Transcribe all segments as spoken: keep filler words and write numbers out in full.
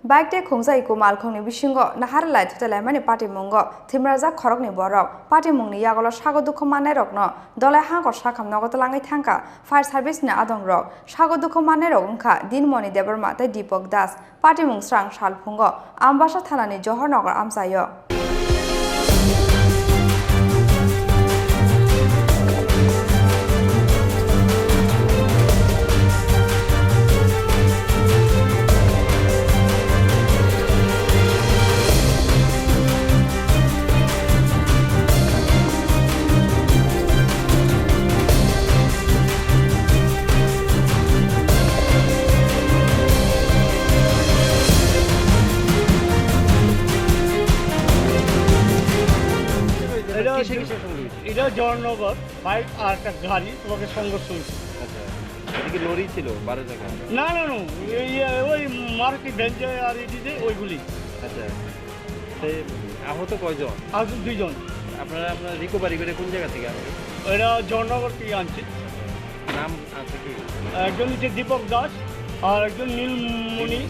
Bike tei khungjai kumalkhungni bisingo nahar lai thutai laimani patimungo thwimrajak khoroknwi borok. Patimungni yagolo sago dukhu mannairokno dolai hangkor sakham nogo twlangwi thangkha fire service ni adongrok. Sago dukhu mannairok wngkha Dinmoni Debbarma tei Deepak Das. Patimung srang salphungo Ambasa thanani Johor Nagar amchaio. এটা কিসে কিসে সঙ্গে হয়েছে? এটা জয়নগর, বাইক আর একটা গাড়ি তোমাকে সংঘর্ষ হয়েছে। আচ্ছা, এটা কি লরি ছিল বারো চাকা? না, না, না, এই, এই, ওই মারুতি ভেঞ্জে আর ইডিজে ওইগুলি। আচ্ছা, সে আহত কয়জন? আহত দুইজন। আপনারা, আপনারা রিকভারি করে কোন জায়গা থেকে আনছেন? এরা জয়নগর থেকে আনছে। নাম আছে কি? একজন হচ্ছে দীপক দাস আর একজন নীলমণি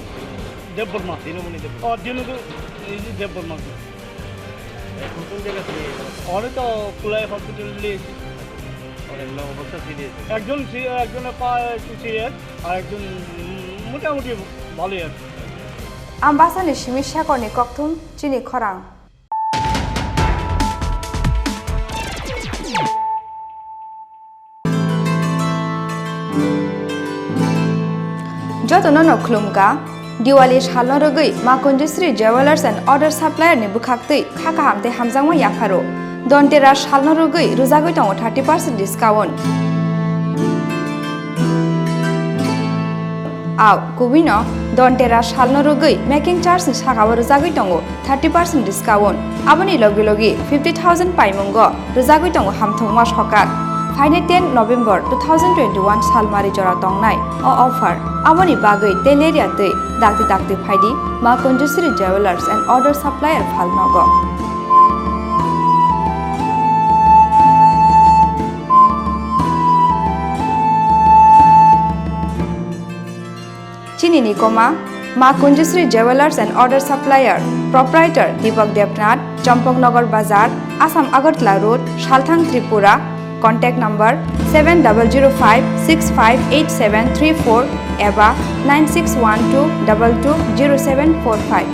দেববর্মা। দীনমণি দেববর্মা। ও, দীন-, এই যে দেববর্মা। এখন কোন জায়গা থেকে এলো? ওরা তো কুলাই হসপিটাল নিয়ে এসে। ওর এমনি অবস্থা সিরিয়াস? একজন সি-, একজনের পা একটু সিরিয়াস, আর একজন, উম, মোটামুটি ভালোই আছে। Ambasani simi sekorni kokthum chini khorang. Jotono no khulumkha, Diwali salno rwgwi Ma Kunjusri Jewellers and Other Supplier ni bwkhaktwi kha kaham tei hamjakma yapharo. Dhanteras salno rwgwi rwjagwi tongo thirty percent discount. Au, kubui no Dhanteras salno rwgwi making charge ni saka o rwjagwi tongo thirty percent discount. Aboni logi logi fifty thousand paimungo rwjagwi tongo hamthwngma sokat. Phainai ten November two thousand twenty-one salmari jora tongnai o offer. Aboni bagwi tei lerya twi dakti dakti phaidi Ma Kunjusri Jewellers and Other Supplier phalnogo. Chini ni koma Ma Kunjusri Jewellers and Other Supplier, Proprietor Deepak Debnath, Champaknagar Bazar, Assam Agartala Road, Salthang, Tripura. Contact number seven double zero five six five eight seven three four eba nine six one two double two zero seven four five.